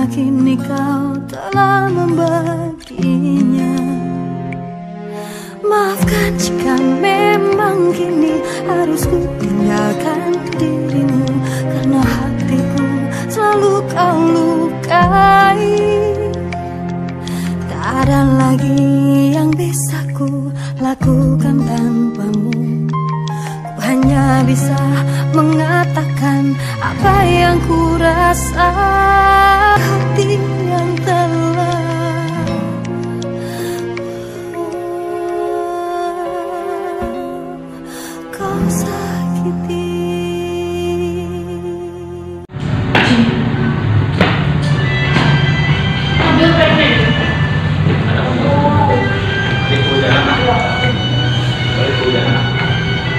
kini kau telah membaginya. Maafkan jika memang kini harus ku tinggalkan dirimu, karena hatiku selalu kau lukai. Tak ada lagi yang bisa ku lakukan tanpamu. Ku hanya bisa mengatakan apa yang ku rasa. Hati yang telah kau sakiti.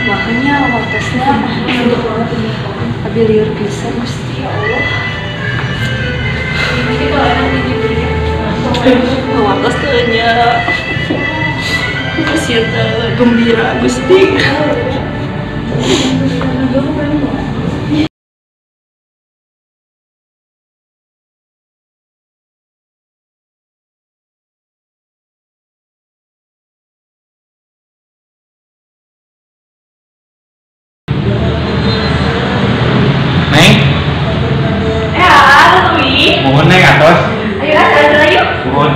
Makanya waktunya abi liur pisan Gusti ya Allah. Waktu nya Gusti gembira Gusti. Mohon naik atas. Ayo jalan yuk. Mohon.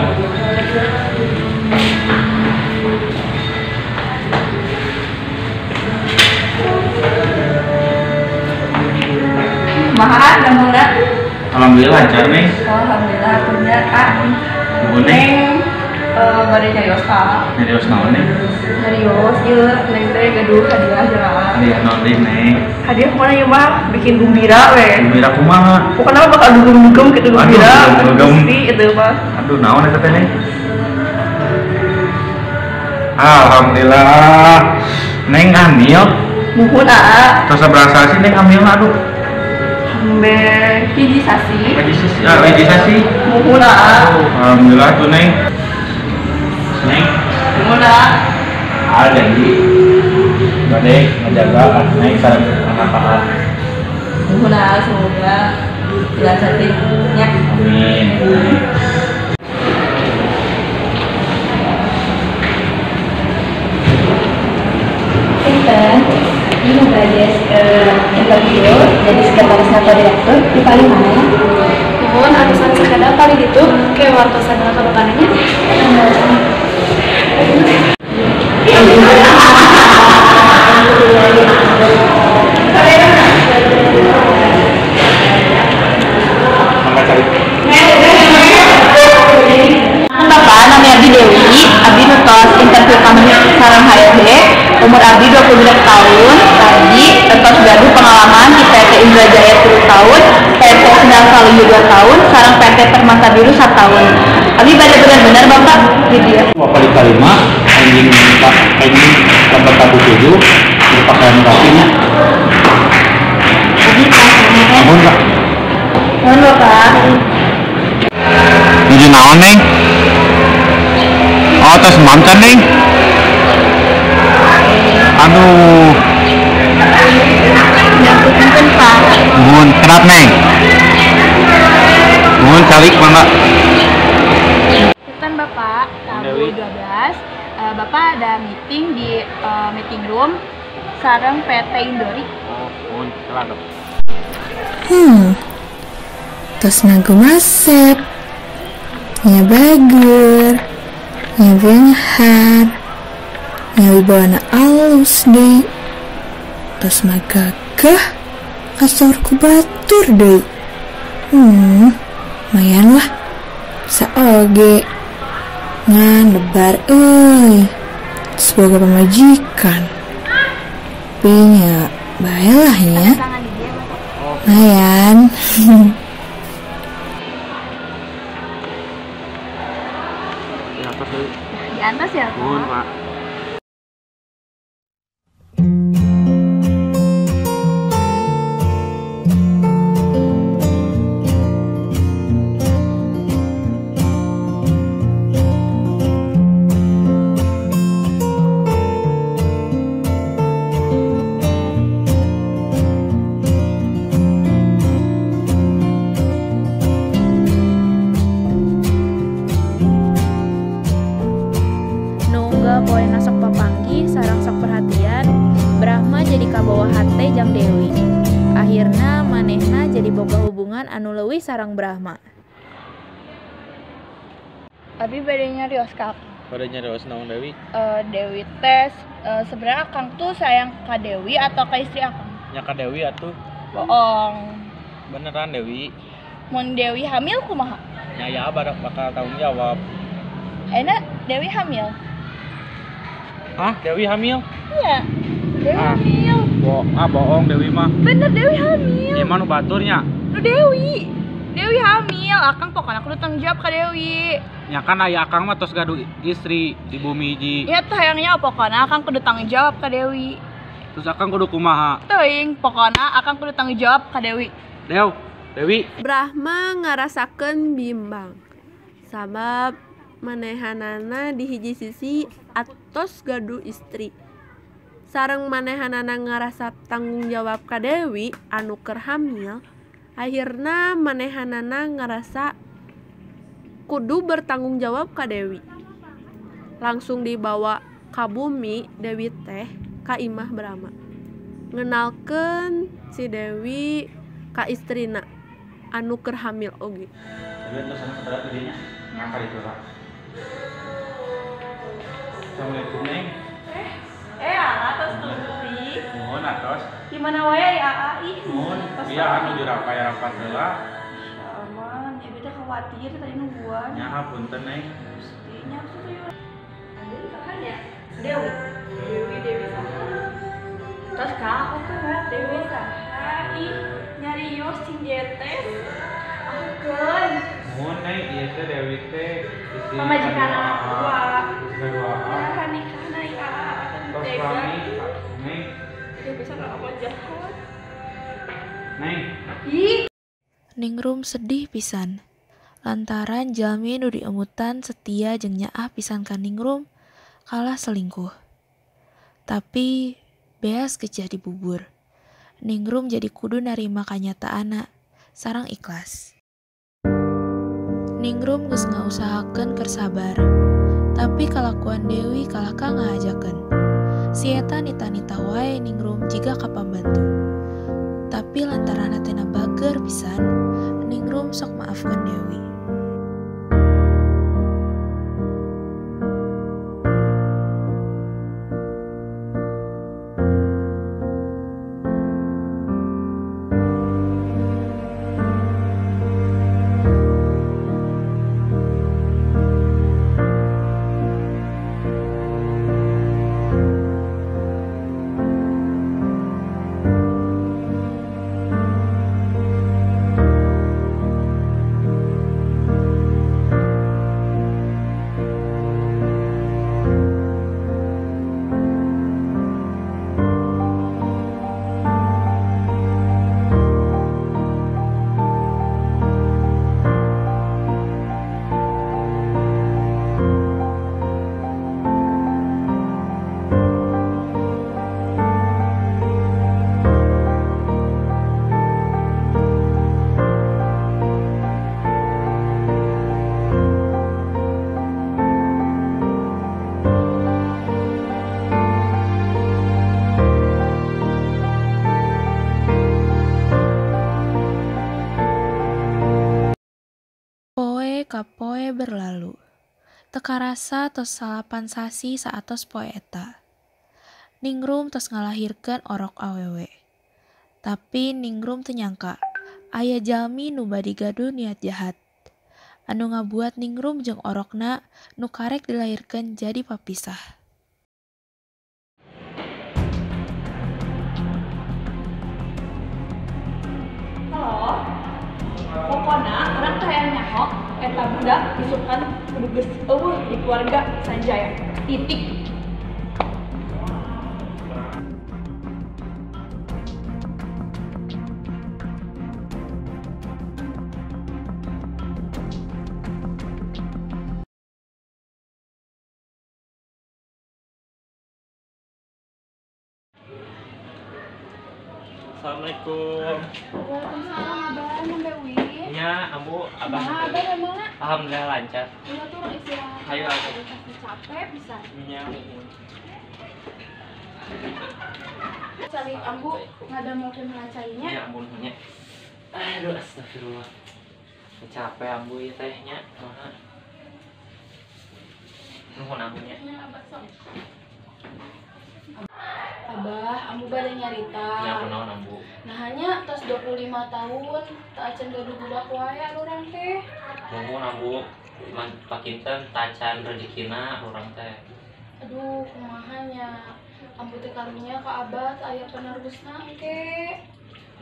Kumaha damangna? Alhamdulillah lancar nih. Oh, alhamdulillah punya ah. Mohon neng. Bade nyarios ka. Nyarios naon neng? Nyarios ieu neng teh gaduh hadiah jeraah. Hadiah naon deui neng? Hadiah kumaha ieu mah bikin gumbira we. Gumbira kumaha? Pokoknya mah bakal dugem-dugem gitu gumbira. Aduh, Gusti itu mah. Aduh, naon eta teh neng? Alhamdulillah. Neng hamil. Muhun aa. Tos sabaraha sih neng hamil aduh? Hambe hiji sasi. Hiji sasi. Ah, hiji sasi. Muhun aa. Alhamdulillah tuh neng. Neng. Muhun aa. Ah, jadi bade ngajaga neng sareng anak-anak. Muhun aa, semoga dilancarkan nya. Amin. Punten, ini mau belajar interview jadi sekretaris atau direktur di paling mana ya? Mohon atusan sekadar paling itu kayak wartosan ke bapananya. Bapak, namanya Abdi Dewi, Abdi nutos interview kami sareng HRD, umur Abdi 22 tahun, tadi entos gaduh pengalaman di PT Indra Jaya 10 tahun, PT Sendang Salju 2 tahun, sareng PT Permata Biru 1 tahun. Abdi bade benar-benar Bapak di dia. Bapak diterima, anjing Pak anjing lembar tabu 7, berpakaian rapinya. Abdi Pak. Mohon Pak. Mohon Bapak. Nuju naon neng? Oh, tos mancan neng. Aduh. Punten Pak. Mohon kerap neng. Mohon calik mangga. Punten Bapak, tabu 12. Bapak ada meeting di meeting room sareng PT Indori. Oh, mohon kelar dong. Tos nganggo masep. Nya bager, nya benghar, nya wibawana alus deui. Tos mah gagah, kasor ku batur deui. Lumayan lah, saoge ngan lebar euy. Semoga pamajikan. Tapi nya bae lah nya. Lumayan. Di atas ya, Pak? Mohon, Pak. jang Dewi. Akhirna manehna jadi boga hubungan anu leuwih sareng Brahma. Abi bade nyarios ka Akang. Bade nyarios naon Dewi? Dewi teh sebenarnya Akang tuh sayang ka Dewi atau ka istri Akang? Nya ka Dewi atuh. Bohong. Beneran Dewi. Mun Dewi hamil kumaha? Nya ya bakal tanggung jawab. Enak Dewi hamil. Hah, Dewi hamil? Iya. Dewi hamil. Bohong Dewi mah. Bener Dewi hamil. Ieu mah nu baturnya. Nu Dewi. Dewi hamil, Akang pokoknya kudu tanggung jawab ka Dewi. Ya kan aya Akang mah tos gaduh istri di bumi hiji. Ya teh hayangnya pokoknya Akang kudu tanggung jawab ka Dewi. Terus Akang kudu kumaha? Teuing, pokoknya Akang kudu tanggung jawab ka Dewi. Dewi. Brahma ngarasakeun bimbang. Sabab manehanana di hiji sisi atos gaduh istri. Sareng manehanana ngarasa tanggung jawab ka Dewi anu keur hamil, akhirna manehanana ngarasa kudu bertanggung jawab ka Dewi. Langsung dibawa ka bumi Dewi teh ka imah Brahma. Ngenalkeun si Dewi ka istrina anu keur hamil oge. Assalamualaikum Neng. Atos tuh. Nuhun atos. Di mana wae ya aa ih. Nuhun. Iya anu rapat heula. Aman, ya beda khawatir tadi nungguan. Nya hapunten Neng. Gusti nya tuh yuk. Ada di kakaknya. Dewi. Dewi saha? Terus ka aku kan Dewi saha ih nyarios cing jetes. Aku keun. Nuhun Neng, ieu teh Dewi teh istri pamajikan anak dua. Istri dua. Nah, nikahna ieu aa akan tega. Neng. Ya bisa ka apa jahat. Neng. Ih. Ningrum sedih pisan. Lantaran jalmi nu diemutan setia jeung nyaah pisan ka Ningrum kalah selingkuh. Tapi beas geus jadi bubur. Ningrum jadi kudu narima kanyataanna sareng ikhlas. Ningrum geus ngausahakeun keur sabar, tapi kalakuan Dewi kalah ka ngahajakeun. Si eta nita-nita wae Ningrum jiga ka pambantu. Tapi lantaran hatena bager pisan, Ningrum sok maafkeun Dewi. Kapoe berlalu. Teu karasa tos 9 sasi saatos poe eta. Ningrum tos ngalahirkeun orok awewe. Tapi Ningrum teu nyangka aya jalmi nu bade gaduh niat jahat. Anu ngabuat Ningrum jeung orokna nu karek dilahirkeun jadi papisah. Halo. Pokona urang teh hayang nyaho eta budak isukan kudu geus eueuh di keluarga Sanjaya. Titik. Assalamualaikum. Waalaikumsalam Abah, Neng Dewi. Nya, ambu Abah. Nah, Abah dari mana? Alhamdulillah lancar. Udah tuh orang istirahat. Ayo, ayo. Pasti capek bisa. Nya, muhun. Cari ambu ngadamelkeun heula cainya. Ya ampun nya. Aduh astagfirullah. Capek ambu ieu teh nya. Kumaha? Nuhun ambu nya. Abah, ambu bade nyarita. Nya kunaon ambu? Nah hanya tos 25 tahun teu acan gaduh budak wae urang teh. Nuhun ambu, pakinten tacan rezekina urang teh. Aduh, kumaha nya? Ambu teh karunya ka abah teu aya penerusna engke.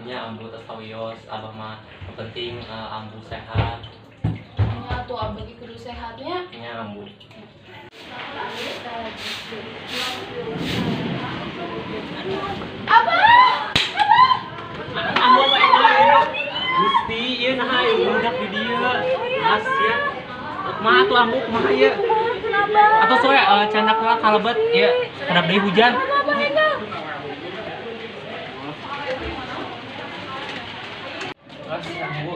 Nya ambu teh sawios, abah mah nu penting ambu sehat. Nya atuh abah ge kudu sehatnya. Nya ambu. Abah! Abah! Ambu apa eta? Gusti, ieu naha ieu budak di dieu. Mas ya. Kumaha atuh ambu kumaha ieu? Atau sore candak heula kalebet ieu kedap deui hujan. Mas ambu.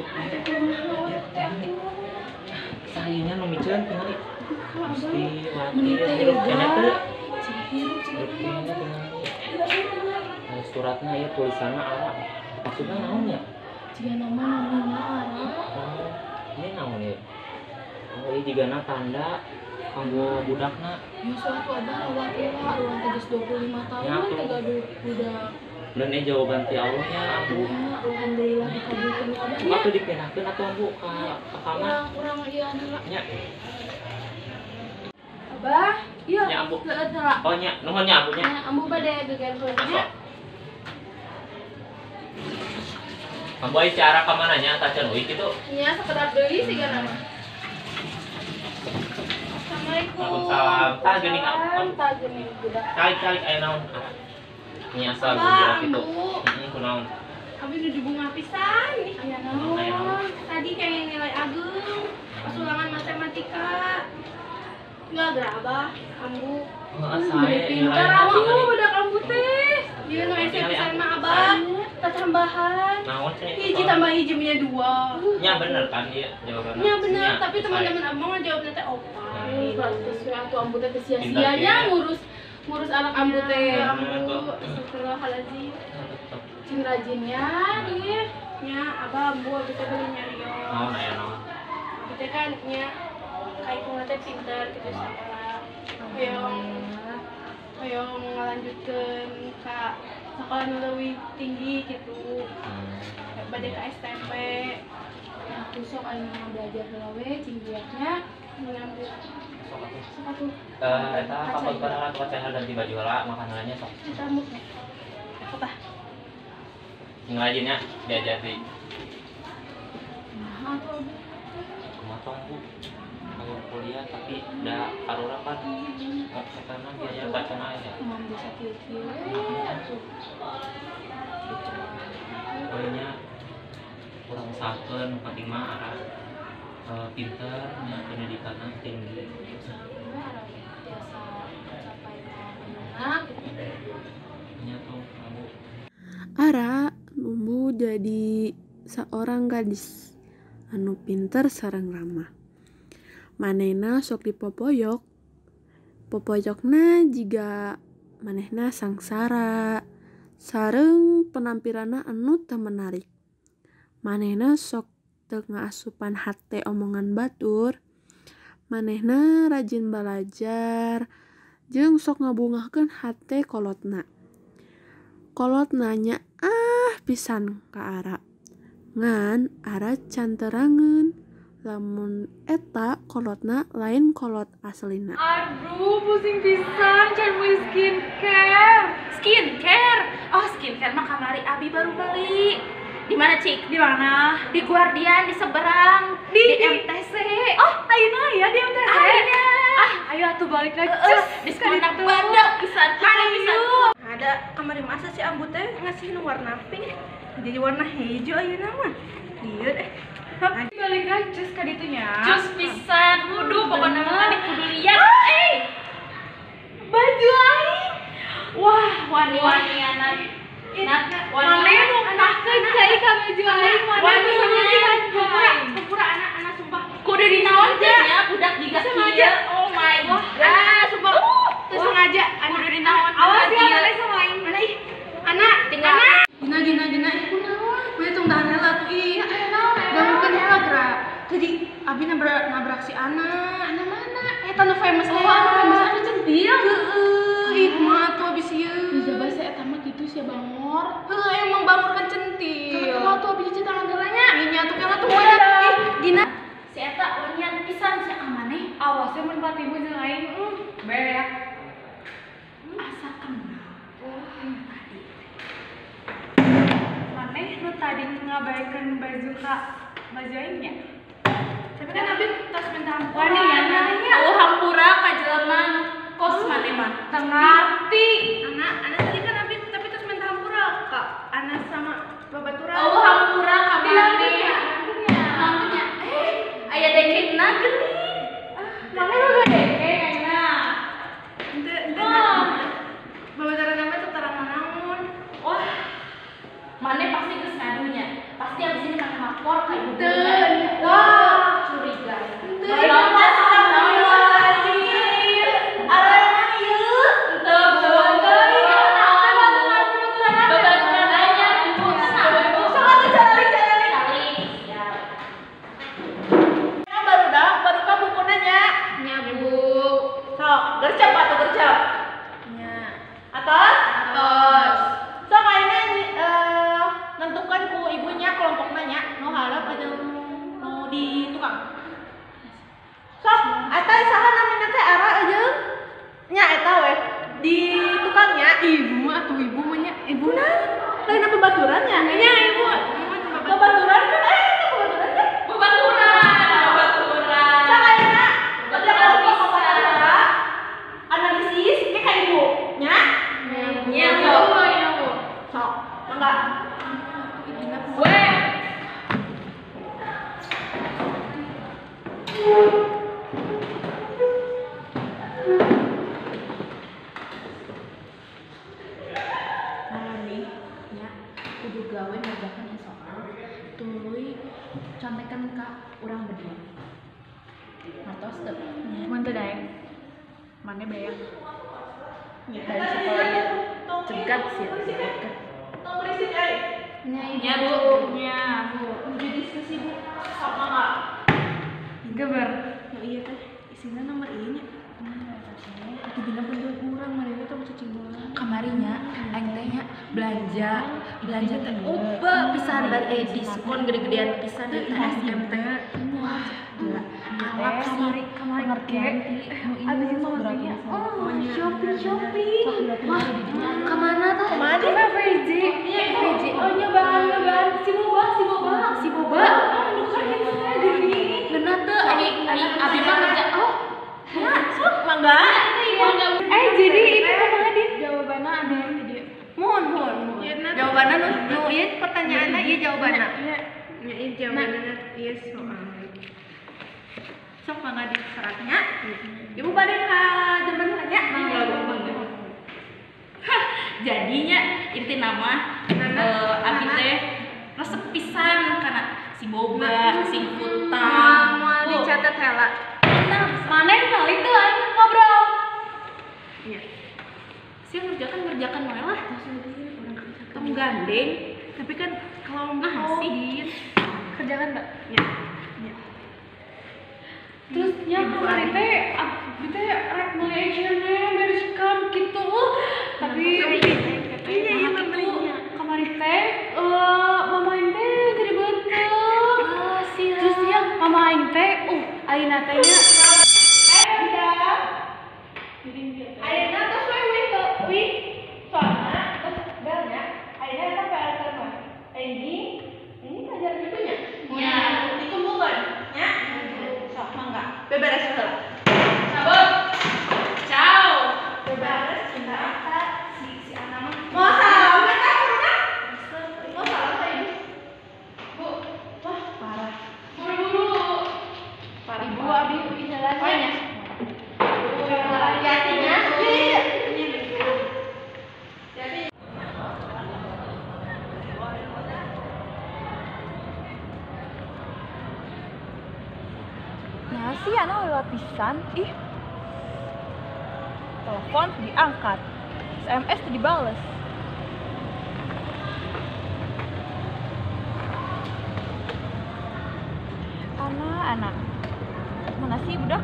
Sayeunya nu miceun tingali. Gusti mati hirup keneh teu. Hirup keneh tingali. Suratna ieu tulisanna Ara. Maksudna naon nya? Jiga nama namina Ara. Oh, ieu naon ieu? Oh, ieu jigana tanda kanggo budakna. Ya suatu abah rawat heula, urang teh geus 25 tahun teh gaduh budak. Dan ieu jawaban ti Allah nya ambu. Ya, alhamdulillah dikabulkeun ya abah. Atuh dipindahkeun atuh ambu ka kamar. Urang ieu heula. Nya. Abah, ieu. Nya ambu. Leueut heula. Oh nya, nuhun nya ambu nya. Nya ambu bade gegenkeun nya. Ambu ai cara ka mana nya tacan euy kitu? Nya sakedap deui sigana mah. Assalamualaikum. Waalaikumsalam. Tah geuning ambu. Tah geuning budak. Calik-calik aya naon? Nya asal budak kitu. Heeh, kunaon? Abi nu dibunga pisan nih. Aya naon? Tadi kayak nilai agung pas ulangan matematika. Enggak gerabah ambu. Heeh, sae pintar ambu budak ambu teh. Dia nu SMP pisan mah abah. Tambahan. Naon cenah? Hiji tambah hiji nya 2. Nya bener kan ieu jawabanna. Nya bener, tapi teman-teman abang ngajawabna teh opat. Pantes we atuh ambu teh sia-sianya ngurus anak ambu teh. Ambu astagfirullahalazim. Cing rajinnya nih. Nya abah ambu abdi teh beli nyarios. Naon aya naon? Abdi teh kan nya kaikung teh pinter gitu sakola. Hoyong ngalanjutkeun ka sekolah nu leuwih tinggi gitu. Bade ka STP. Nah, besok ayeuna belajar heula we cing giatnya ngambil. Sok atuh. Sok atuh. Eta kapot heula atuh kaca ganti baju heula makan heula nya sok. Eta ambu. Apa? Sing rajin nya diajar deui. Nah, atuh ambu. Kumaha tong Bu? Kalau kuliah tapi da arurang kan karena biaya tacan aya. Imam desa kieu-kieu atuh. Pokoknya kurang usahakeun nu penting mah arah pinter nya pendidikanna tinggi. Biasa capai ka gitu. Nya tuh ambu. Ara numbuh jadi seorang gadis anu pinter sareng ramah. Manehna sok dipopoyok. Popoyokna jiga manehna sangsara sareng penampilanna anu teu menarik. Manehna sok teu ngaasupan hate omongan batur. Manehna rajin balajar jeung sok ngabungahkeun hate kolotna. Kolotna nya ah pisan ka Ara. Ngan Ara can terangeun lamun eta kolotna lain kolot aslina. Aduh, pusing pisan can beli skincare. Skincare? Oh, skincare mah kamari abi baru beli. Di mana, Cik? Di mana? Di Guardian, di seberang, di MTC. Oh, ayeuna ya di MTC. Ayeuna. Ah, ayo atuh balik lagi. Diskon badak pisan. Pisan. Ada kamari masa si ambu teh ngasih nu warna pink jadi warna hijau ayeuna mah. Lieur eh. Balik lagi cus ka ditu nya. Cus pisan, kudu pokokna mah kudu liat. Eh. Baju aing. Wah, wani-wanianan. Nah, wani nu pake cai ka baju aing, wani kumpura anak-anak sumpah. Kudu dinaonkeun nya budak jiga kieu. Oh my god. Ah, sumpah. Teu sengaja kudu dinaon. Awas ya. Ana. Ana mana? Eta nu famous teh. Oh, anu famous anu centil. Heeh, ih kumaha atuh abis ieu. Dijabah si eta mah kitu sia bangor. Heuh, emang bangor kan centil. Kalau tuh abis cuci tangan heula nya. Ih nya atuh kela tuh ih Dina. Si eta wanian pisan sia ka maneh. Awas we mun patibu jeung aing. Beak. Asa kenal. Oh, tadi. Maneh nu tadi ngabaikeun baju ka baju aing nya. Tapi kan abi tos minta hampura. Wani ya nanya. Oh, hampura ka jelema nu kos maneh mah. Teu ngarti. Ana tadi kan abi tapi tos minta hampura ka Ana sama babaturan. Oh, hampura ka maneh. Naon nya? Aya dekena geuning. Maneh mah deke ayeuna. Henteu henteu. Babaturan mah teu terang naon. Wah. Maneh pasti geus ngadunya. Pasti abis ini maneh lapor ka ibu. Teu. Wah, curiga. Henteu. Astagfirullahaladzim. Arana ieu. Henteu, Bu. Babaturan anya, Bu. Sok atuh caralik caralik. Calik, siap. Barudak, baruka bukuna nya. Nya, Bu. Sok, gercep atuh gercep. Nya. Atos? Atos. Sok ayeuna nentukan ku ibunya kelompokna nya, nu hareup jeung nu di tukang. Sok, eta saha namina teh Ara jeung nya eta we di tukangnya. Ibu mah atuh ibu mah nya. Ibu Nah, lain babaturan nya. nya ibu. Babaturan kan eta babaturan kan? Babaturan, babaturan. Sok ayeuna Babaturan kelompok pisan. babaturan analisis ke ka ibu nya. Nya, Bu. Ya, Bu. Sok, mangga. Weh. Malam nya kudu gawe ngerjakan ieu soal tuluy contekan ka urang berdua. Ngartos teu? Mun teu daek. Maneh beak. Dari sekolah ieu cegat sih, cegat. Tong berisik euy. Nya, Ibu. Nya, Bu. Nya, Bu. Nuju diskusi Bu. Sok mangga. Geber. Nu ieu teh isina nomor ieu nya. Atuh dina bantuan urang manehna teh cicing bola. Kamarinya aing teh nya belanja, belanja teh upe pisan bari diskon gede-gedean pisan di TSM teh. Wah, gila. Kalap sih Kamari pengertian abis itu maksudnya oh shopping shopping. Wah, kemana tah? Ke PVJ. Iya, PVJ. Oh nyobaan nyobaan si boba si boba Si boba. Oh nu keur hitsna geuning. Ngeunah teu ai ai abi mah ngerja. Oh, Sok mangga. Jadi itu kumaha Din? Jawabanna ada yang di dieu. Mohon, mohon. Jawabanna nu nu ieu pertanyaanna ieu jawabanna. Nya, nya ieu jawabanna ieu soal. Sok mangga diseratnya. Ibu bade ka Jerman nya. Mangga, Bu, mangga. Jadinya inti nama abi teh resep pisan kana si boba, si kutang. Moal dicatat heula. Nah, Maneh kali tuh aing ngobrol. Nya. sih ngerjakan ngerjakan wae lah. Tong gandeng. Tapi kan kelompok Nah, sih. Kerjakan, Mbak. Nya. Nya. Terus nya kemarin teh abdi teh rek meuli H&M, Bershka gitu. Tapi Iya, iya membelinya. kemarin teh mama aing teh jadi beuteung. ah sia. Terus nya mama aing teh ayeuna teh nya Udah. Ayeuna tos we we teu wi. Soalna tos belnya ayeuna eta PR teh mah. Ini pelajaran minggunya. Nya. Dikumpulkan nya. Sok mangga. Beberes heula. Cabut. Ciao. Beberes cinta eta si si Ana mah. Mau salam eta kurna? Mau salam ka ibu? Bu. Wah, parah. buru-buru. Parah. Ibu abi jalan Oh, nya. Hati-hatinya. Iya, iya. Hati-hati. Nah, sih anak lewat pisan. Ih. Telepon diangkat. SMS teu dibales. Anak-anak. Mana sih budak?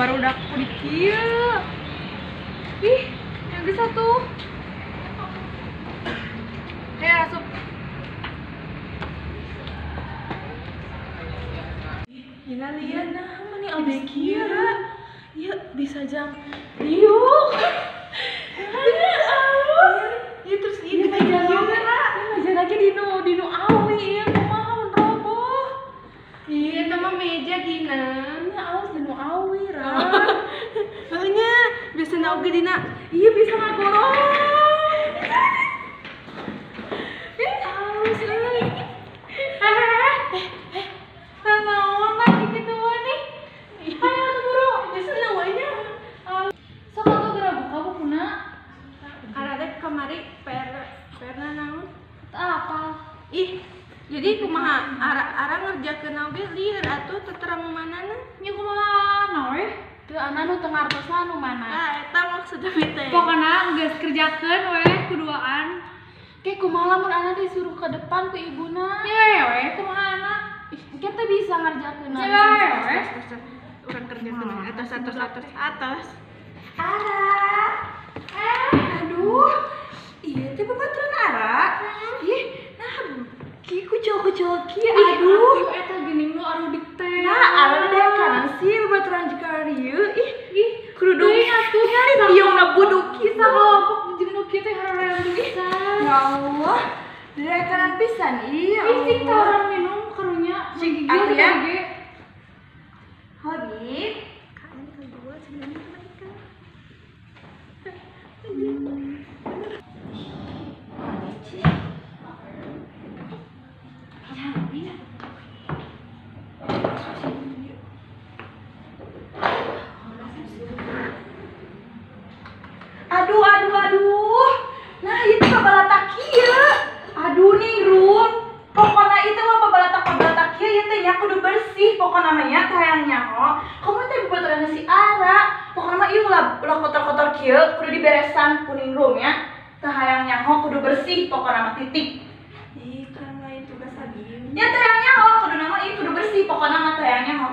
Baru udah aku dikir. Ih, yang bisa tuh. Hei, asup. Gila lihat nah, mana abis kira. Ya, bisa jam. Yuk. Ya terus ini meja lagi dino awi ya, kumaha mun roboh. Iya, sama meja gina. Awas dino awi ra. Makanya biasa na oge dina. Iya bisa ngagorong. Awas euy. Naon lagi kitu nih. Ayo atuh buru, biasa na wae nya. Sok atuh geura buka bukuna. Arek kamari PR-na naon? Apa? Ih, jadi kumaha ara ngerjakeun oge lieur atuh teu terang manana? Nya kumaha we? Teu ana nu teu ngartosna nu mana? Tah eta maksud abi teh. Pokona geus kerjakeun we kuduaan. Ke kumaha lamun ana disuruh ke depan ku ibuna? Ya we kumaha ana? Ih, engke teh bisa ngerjakeun. Ya we. Urang kerjakeun atas atas atas atas. Ara. Aduh. Iya teh babaturan Ara. Ih, nah ki kucel-kucel ki aduh. Eta geuning nu arudik teh. Nah, Ara teh kanan sih babaturan jika rieu. Ih, ih, kerudung atuh nyari tiungna buduk ki sakalompok jeung nu kieu teh harerean pisan. Ya Allah. Dari kanan pisan iya. Ih, cik tawaran minum karunya Cik menggigil ya. ge. Habib. KN kedua sebenarnya mereka. Aduh, aduh, aduh. Nah, itu pabalatak kieu. Aduh, ningrum. Pokona itu mah pabalatak-pabalatak kieu ieu teh nya kudu bersih. Pokona mah nya teh hayang nyaho. Kamu teh babaturan si Ara. Pokona mah ieu ulah kotor-kotor kieu kudu diberesan ku ningrum ya. Teh hayang nyaho kudu bersih pokona mah titik. Ih, kan lain tugas abi. Nya teh hayang nyaho kudu nama ieu kudu bersih pokona mah teh hayang nyaho.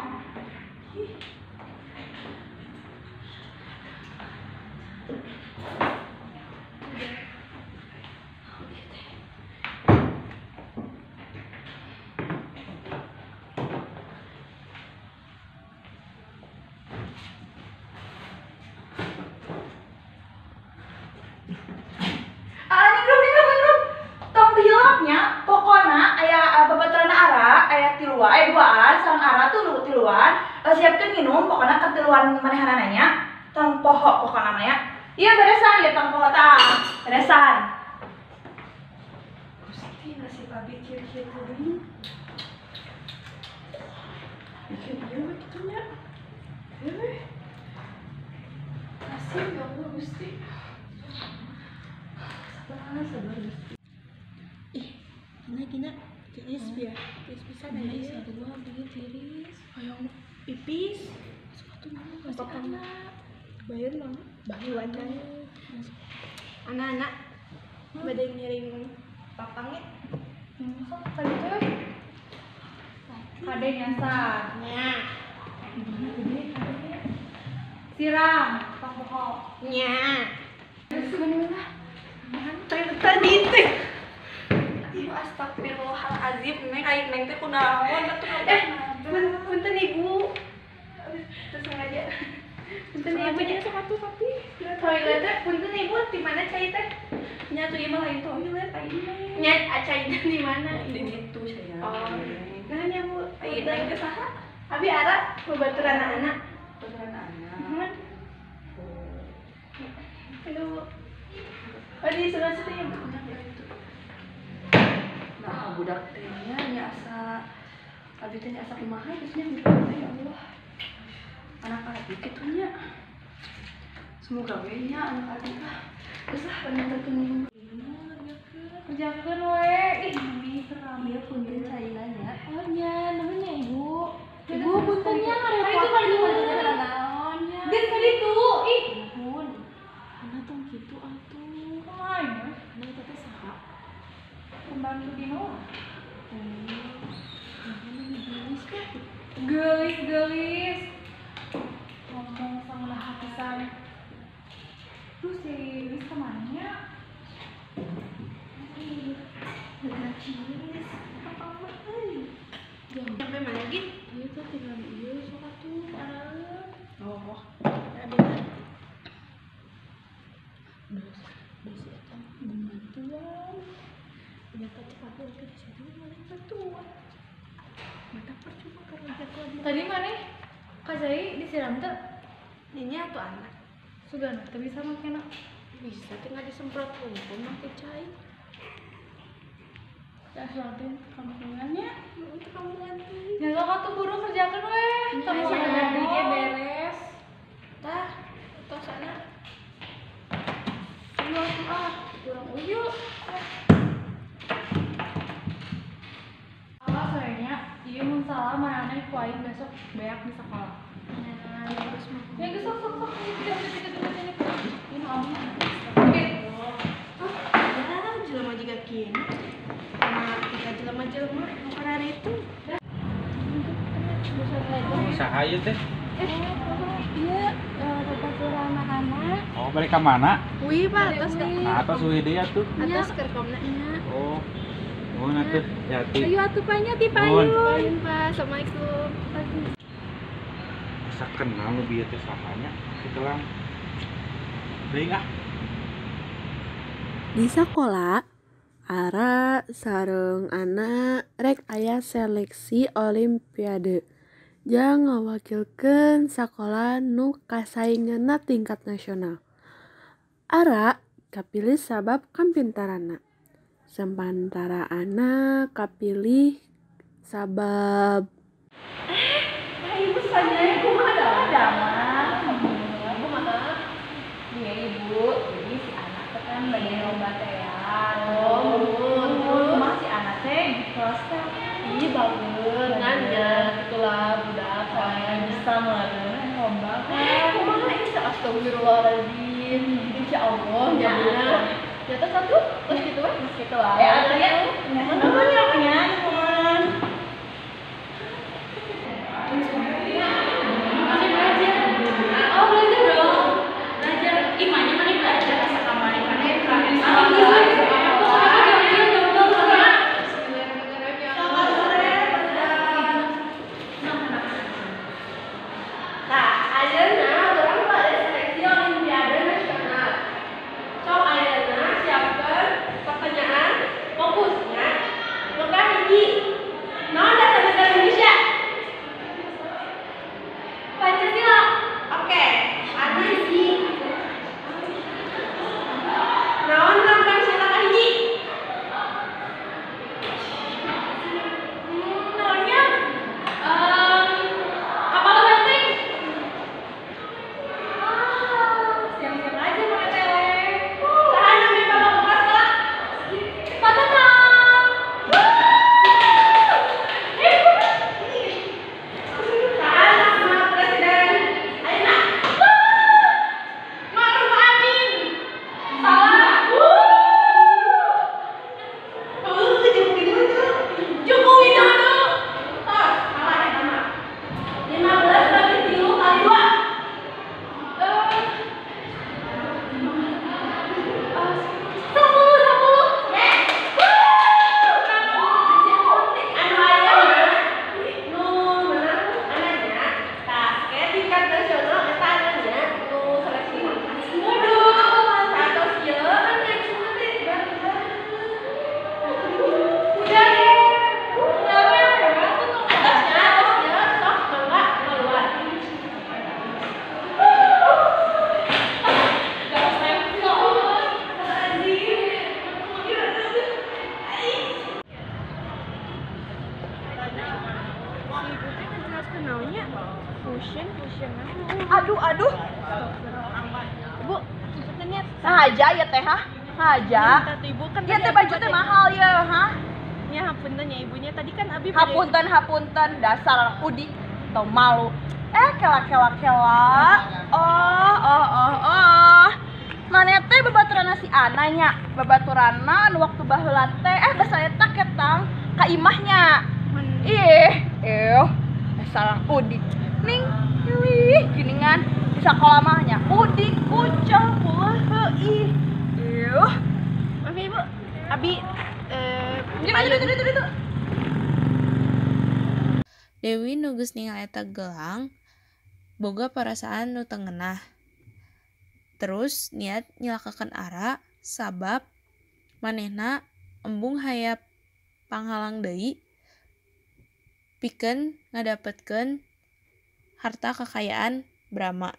Pokona aya babaturan Ara aya tiluan aya duaan sareng Ara tuh tiluan siapkeun minum pokona katiluan manehanana nya tong poho pokona mah nya ieu beresan ya tong poho tah beresan. Gusti nasib abi kieu-kieu teuing. Bikin ieu we kitu nya. Heuh. Nasib ya Allah Gusti. Sabar, sabar Gusti. Ih, gina gina tiris ya, tiris pisan aya ieu. Sarua abdi tiris. Hoyong pipis. Masuk atuh ngomong ka si Ana. Bayar mah, baheula Anak-anak bade ngiring papangnya. Sok kali teh. Kade nyasar. Nya. Gimana gede kade? Siram, tong poho. Nya. Bismillah. Tadi teh. Aduh, astagfirullahalazim, neng aing neng teh kunaon atuh. Punten Ibu. Teu sengaja. Punten Ibu nya sok atuh tapi toilet teh punten Ibu di mana cai teh? Nya tuh ieu mah lain toilet aing mah. Nya cai di mana? Di ditu saya. Oh. Nah nya Bu, aing neng teh saha? Abi Ara babaturan anak. Babaturan anak. Aduh. Oh, di sebelah situ ya, Bu. Nah, budak teh nya asa Abi teh asa kumaha geus nya ya Allah. Anak abi kitu nya. Semoga we nya anak abi tah. Geus lah panenterkeun. Kerjakeun we. Ih, mami seram. Ieu punten caina nya. Oh nya, nuhun nya Ibu. Ibu punten nya ngarepotkeun. Itu naon nya. Geus ka ditu. Ih, nuhun. Ana tong kitu atuh. Kumaha nya? Ana eta teh saha? Pembantu di Noah. Geulis kan? Geulis-geulis. Ngomong sama pisan. Duh si Lilis kemana nya? Lega apa euy. Sampai mana gitu? Ieu teh tinggal ieu sok atuh araeun. Oh. Dos, dos eta bantuan. Nyata cepat ke situ malah bantuan. Mata percuma kerja kau. Tadi mana? Kak Zai disiram tuh? Ini atuh anak. Sudah, teu bisa makena. Bisa tinggal disemprot hukum make cai. Ya sudah kampungannya. Untuk kampungan. Ya sok atuh buru kerjakeun weh. Temu ge beres. Tah, tos sana. Ayo atuh ah, kurang uyuk. Awas we nya, ieu mun salah maraneh ku aing besok beak di sekolah. Nah, ya geus mah. Ya geus sok sok sok tidak. Ini abdi. Oke. Ya, jelema jiga kieu. Nah, kita jelema-jelema nu karena itu. Saha ieu teh? Ieu babaturan anak. Oh, balik ka mana? Wih, Pak, atas ka. Nah, atas uih deui atuh. Atas kerkomna nya. Oh. Nuhun atuh, jati. Ayo atuh Pak nya ti Nuhun. payun, Pak. Assalamualaikum. Asa kenal nu bieu teh sahanya kitu lang. Teuing ah. Di sakola, Ara sareng Ana rek aya seleksi olimpiade jang ngawakilkeun sakola nu kasainganna tingkat nasional. Ara kapilih sabab kampintaranna. Samantara Ana kapilih sabab Ibu sanyanya kumaha damang. Kumaha? Iya Ibu, jadi si anak teh kan lagi lomba teh ya. Oh, nuhun. Kumaha si anak teh di kelas teh? Ih, banget. Nanya, itulah budak Soalnya bisa melalui lomba kan. Kumaha isa astagfirullahaladzim. Insya Allah ya. Nyata satu, terus gitu kan? Terus gitu lah. Ya, ada ya. Mana banyaknya, nuhun. Masih belajar. Oh, belajar dong. Belajar. Ih, mana belajar asa kamari mana terakhir sama. Nah, ayeuna urang bade seleksi Olimpiade Nasional. Sok ayeuna siapkeun pertanyaan fokusnya. Nu kahiji, naon dasar negara Indonesia? Pancasila. Oke, anu hiji. Naon lambang sila kahiji? Naonnya? Kapal banteng. Aduh, aduh. Ibu, puntennya. Nah aja ya teh, hah? Aja. Ibu kan ya teh baju teh mahal ya, hah? Ya hapunten ya ibunya tadi kan abi hapunten hapunten dasar anak udik atau malu. Kela kela kela. Oh oh oh oh. Maneh teh babaturanna si Ana nya, babaturanna anu waktu baheula teh basa eta ketang ka imahnya. Ih, dasar anak udik. Ning, wih, giningan di sakola mah nya udik kucel puleuh ih. Iuh. Maaf ya, Ibu. Abi itu. Dewi nu geus ningal eta gelang boga parasaan nu teu ngeunah. Terus niat nyilakakeun Ara sabab manehna embung hayap panghalang deui pikeun ngadapetkeun harta kakayaan Brahma.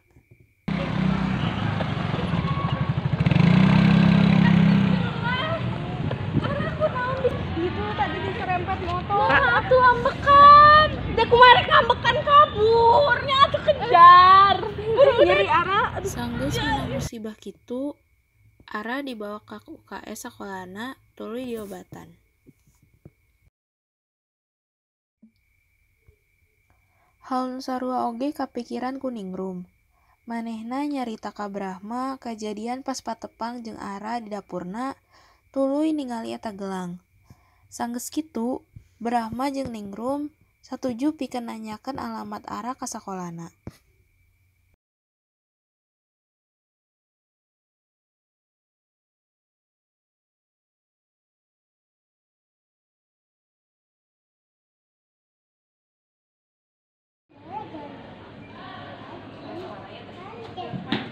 Itu tadi diserempet motor. Nah, atuh ambekan. Da kumaha ngambekan kaburnya atuh kejar. Nyeri Ara. Sanggeus menang musibah kitu, Ara dibawa ka UKS sakolana tuluy diobatan. Hal nu sarua oge kapikiran ku Ningrum. Manehna nyarita ka Brahma kajadian pas patepang jeung Ara di dapurna tuluy ningali eta gelang. Sanggeus kitu, Brahma jeung Ningrum satuju pikeun nanyakeun alamat Ara ka sakolana.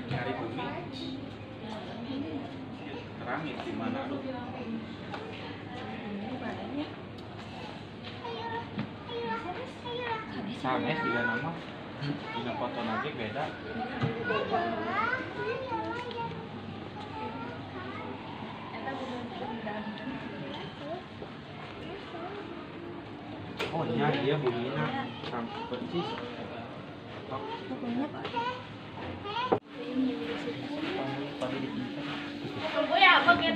Cari bumi. Terangin di mana lu? Sanes juga nama, dina foto lagi beda. Oh iya dia bumina sampai persis. Tunggu ya abang ya.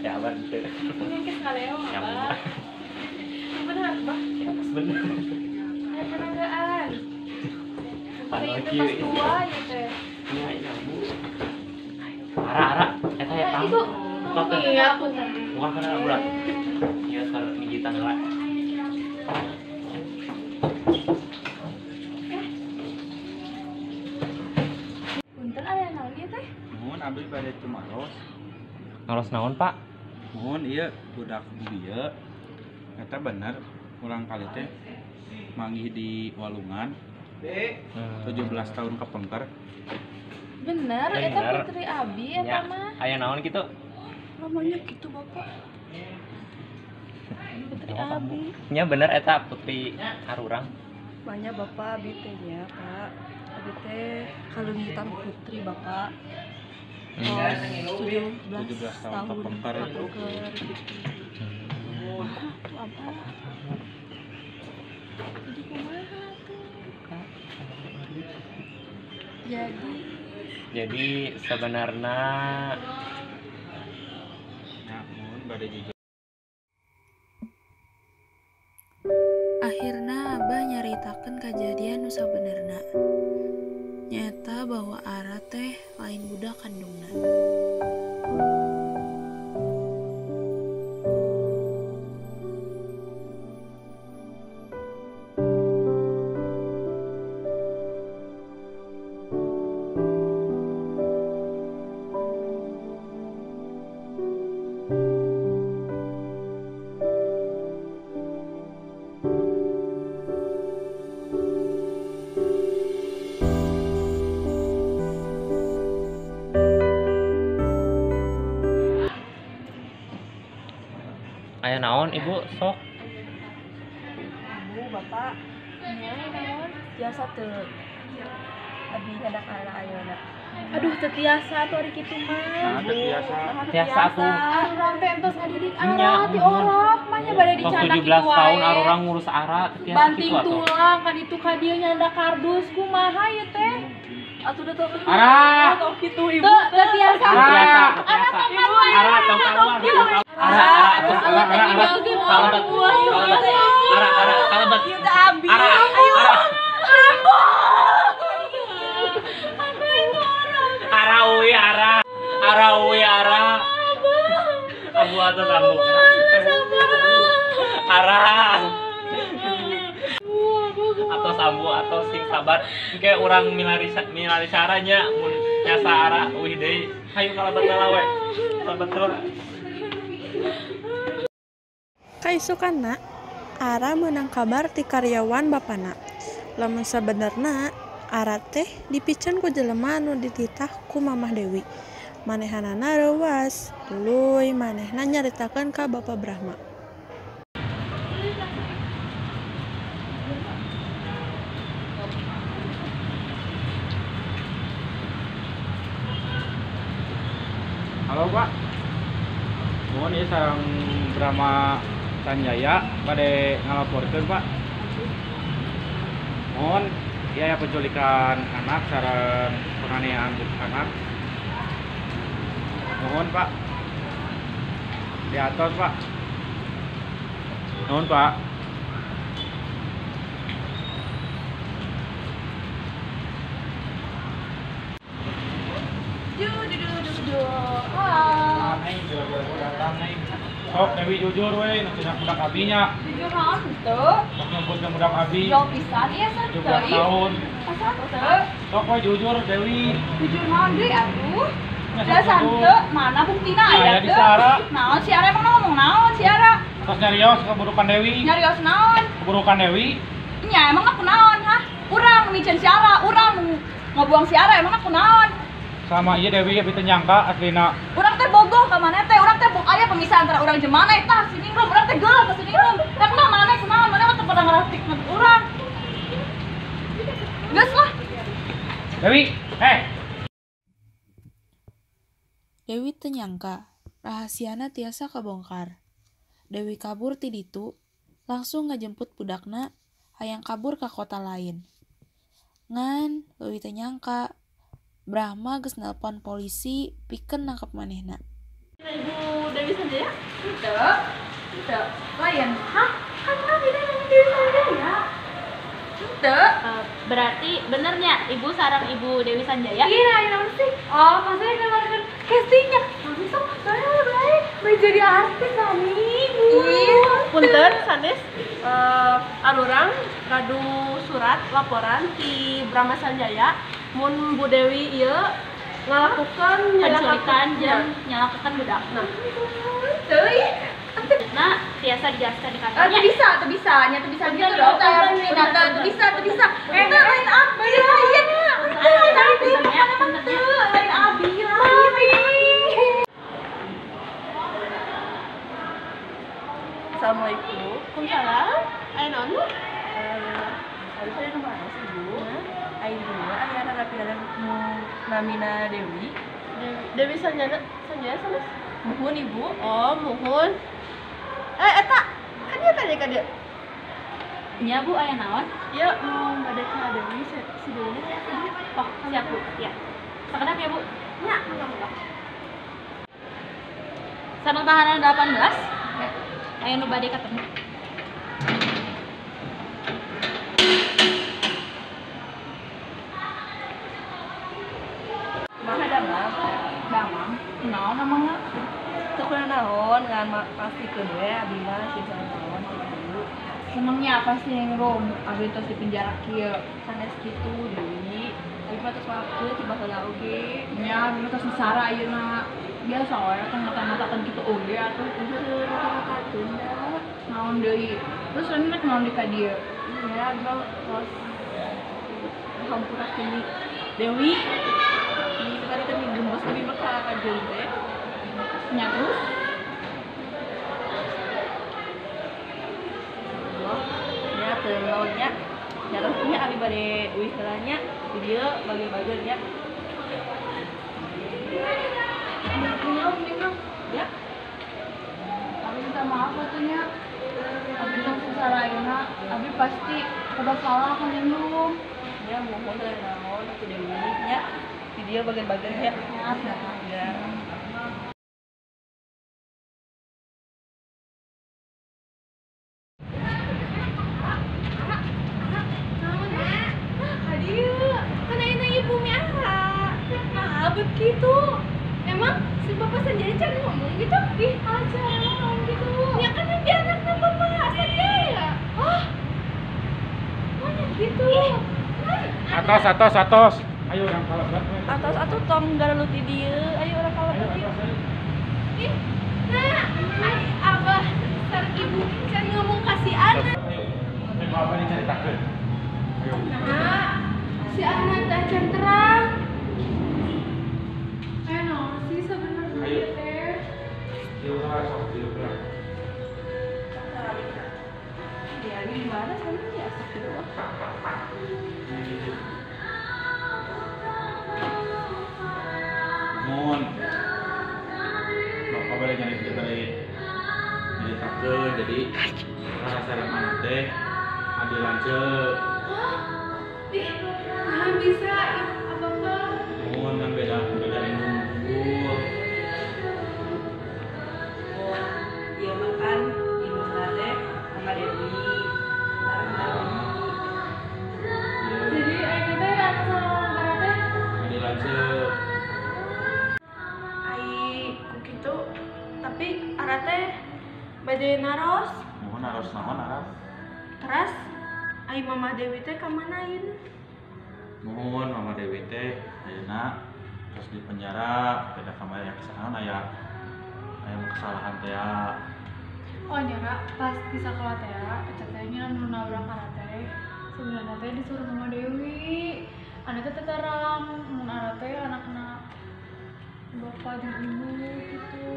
Ya abang itu. Mungkin kaleo abang. Benar bah. Benar. Tenagaan. Itu pas tua ya teh. Iya, iya, Bu. Ara, ara, eta ya tamu. Itu. Iya, aku. Bukan karena bulat. Iya, kalau gigitan heula. Punten aya naon ieu teh? Nuhun abdi bade tumaros. Ngaros naon, Pak? Nuhun ieu budak dieu. Eta bener urang kali teh manggih di Walungan 17 tahun kepengker. Bener, eta putri abi eta mah. Aya naon kitu? Namanya gitu Bapak. Putri abi. Nya bener eta putri arurang. Banyak Bapak abi teh nya, Pak. Abi teh kalungitan putri Bapak. 17 tahun kepengker. Gitu. Wah, tuh apa? Jadi kumaha tuh? Jadi sebenarnya namun bade jujur. Akhirna Abah nyaritakeun kajadian nu sabenerna. Nyata bahwa Ara teh lain budak kandungna. Aya naon ibu sok? Ibu bapak Nya naon? Biasa teu. Abi ngadak Ara ayeuna. Aduh, teu tiasa atuh ari kitu mah. Nah, teu tiasa. Tiasa atuh. Arurang teh entos ngadidik Ara ti orok, mah nya bade dicandak 17 kitu wae. Tahun arurang ngurus Ara teu tiasa banting kitu atuh. Tulang kan itu ka dieu nyanda kardus kumaha ieu teh? Atuh udah tau Ara. Tau kitu ibu. Teu tiasa. Ara, Ara tong kaluar. Ara tong kaluar. Ara, ara, ara, ara, ara, ara, ara, kalabat. Ieu teh abi. Ara, ara. Ara uy, ara. Ara uy, ara. Abu atas ambu. Ara. Atau sambu atau sing sabar. Engke urang milari milari caranya mun nyasa ara uih deui. Hayu kalabat heula we. Kalabat heula. Kaisukanna, Ara meunang kabar ti karyawan bapana. Lamun sabenerna, Ara teh dipiceun ku jelema anu dititah ku Mamah Dewi. Manehanana reuwas, tuluy manehna nyaritakeun ka Bapa Brahma. Halo Pak. Mohon ieu sareng Brahma Sanjaya bade ngalaporkeun Pak. Mohon ieu aya penculikan anak sareng penganiayaan anak. Mohon Pak. Di atas Pak. Mohon Pak. Sok Dewi jujur we, nu cenah budak abi nya. Jujur naon teu? Sok nyebutkeun budak abi. Jauh pisan ieu 17 tahun. Asa teu? Sok we jujur Dewi. Jujur naon deui atuh? Dasar teu, mana buktina aya teu? Naon si Ara emang ngomong naon si Ara? Tos nyarios keburukan Dewi. Nyarios naon? Keburukan Dewi. Nya emang kunaon hah? Urang miceun si Ara, urang ngabuang si Ara emang kunaon? Sama iya Dewi abi teu nyangka aslina. Urang teh bogoh ka maneh teh, urang teh aya pemisah antara urang jeung maneh tah si Ningrum, urang teh geuleuh ka si Ningrum. Tah kunaon maneh kunaon maneh mah teu pernah ngarasikeun urang. Geus lah. Dewi, eh. Dewi teu nyangka rahasiana tiasa kabongkar. Dewi kabur ti ditu, langsung ngajemput budakna hayang kabur ka kota lain. Ngan leuwih teu nyangka Brahma geus nelpon polisi pikeun nangkep manehna. Ibu Dewi Sanjaya? Henteu. Henteu. Lain. Hah? Kan abi teh Dewi Sanjaya. Henteu. Berarti benernya Ibu sareng Ibu Dewi Sanjaya? Iya, iya sih. Oh, maksudnya keluarkan castingnya. Mami sok bae bae jadi artis mami. Iya, punten sanes. Arurang gaduh surat laporan ti Brahma Sanjaya mun Bu Dewi ieu ngalakukeun penculikan jeung nyalakukeun budak. Nah, teu ih. Nah, tiasa dijelaskan di kantornya. Teu bisa, teu bisa, nya teu bisa gitu dong. Teu bisa, teu bisa. Teu lain abi lain. Lain abi, lain abi lain. Assalamualaikum. Waalaikumsalam. Aya naon Bu? Abi teh nu maros Ibu. Aya di dieu aya narapidana nu namina Dewi. Dewi Sanjana, Sanjaya sanes? Muhun Ibu. Oh, muhun. Eta kan dia tadi ka dieu. Nya Bu aya naon? Ieu bade ka Dewi si Dewi nya ka dieu. Oh, siap Bu. Ya. Sakedap ya Bu. Nya, mangga-mangga. Sareng tahanan 18. Aya nu bade ketemu. Kumaha damang? Damang. Naon amangna? Teu kunaon ngan pastikeun we abi mah sing naon kitu. Senengnya apa sih Ningrum? Abi tos di penjara kieu. Sanes kitu Dewi. Abi mah tos maafkeun ti baheula oge. Nya abi mah tos sara ayeuna. Biasa we teh ngata-ngatakeun kitu oge atuh. Heueuh, ngata-ngatakeun da. Naon deui? Terus ini rek naon di ka dieu? Iya, abi mah tos hampura deui Dewi. Ini tadi teh gemes abi mah ka kajeun teh. Nya terus? Oh, nya teu naon nya. Nya nya abi bade uih heula nya di dieu bage-bageun nya. Minum. Ya. Abi minta maaf waktunya. Abi tong secara ayeuna, abi pasti udah salah kan minum. Ya mohon dari naon aku Dewi nya. Di dia bagian-bagiannya. Maaf ya. Ya. Gitu. Emang si Bapak Sanjaya can ngomong gitu? Ih, aja ngomong gitu. Ya kan dia anaknya Bapak Sanjaya. Oh. Mana gitu. Atos, atos, atos. Ayo orang kalebet. Atos atuh tong garalut di dieu. Ayo orang kalebet ieu. Ih, nah, ai abah sareng ibu can ngomong ka si Ana. Ayo. Ayo apa diceritakeun? Ayo. Nah, si Ana teh can terang. Ayo. Ayo sok dieu berang. Ya, ini gimana sana ya? Astagfirullah. Mun. Bapak balik nyari balik nyaritakeun jadi rasa sareng anak teh adi lanceuk. Hah? Ih, nah bisa apa-apa. Mun kan beda beda indung unggul. Oh, iya makan indungna teh Mama Dewi. Sareng Dewi. Jadi ayeuna teh anak sareng Ara teh Adi lanceuk. Ai ku kitu, tapi Ara teh bade naros. Nuhun naros naon Ara? Teras ai Mama Dewi teh ka mana ayeuna? Nuhun Mama Dewi teh ayeuna terus di penjara beda kamari aya kesalahan aya aya kesalahan teh ya. Oh nyara pas di sekolah teh eta teh nya nu nabrak Ara teh sebenarnya teh disuruh Mama Dewi. Ana teh terang mun Ara teh anakna bapak jeung ibu gitu.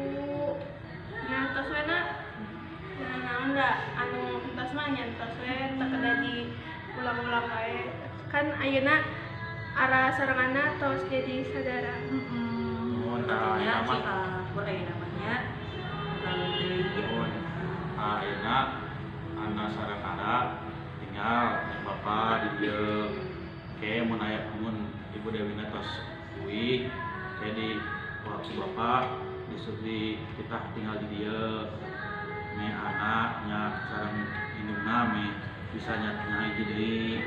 Nya tos we na. Nah, naon da anu entos mah nya entos we teu kedah diulang-ulang wae. Kan ayeuna Ara sareng Ana tos jadi sadara. Nuhun tah Ya, ayeuna mah. si kapur ayeuna mah nya. Lalu deui. Nuhun. Ayeuna Ana sareng Ara tinggal jeung bapak di dieu. Ke mun aya mun Ibu Dewina tos uih ke di waktu bapak di kita tinggal di dieu. Me anak nya sareng indungna me bisa nya hiji deui.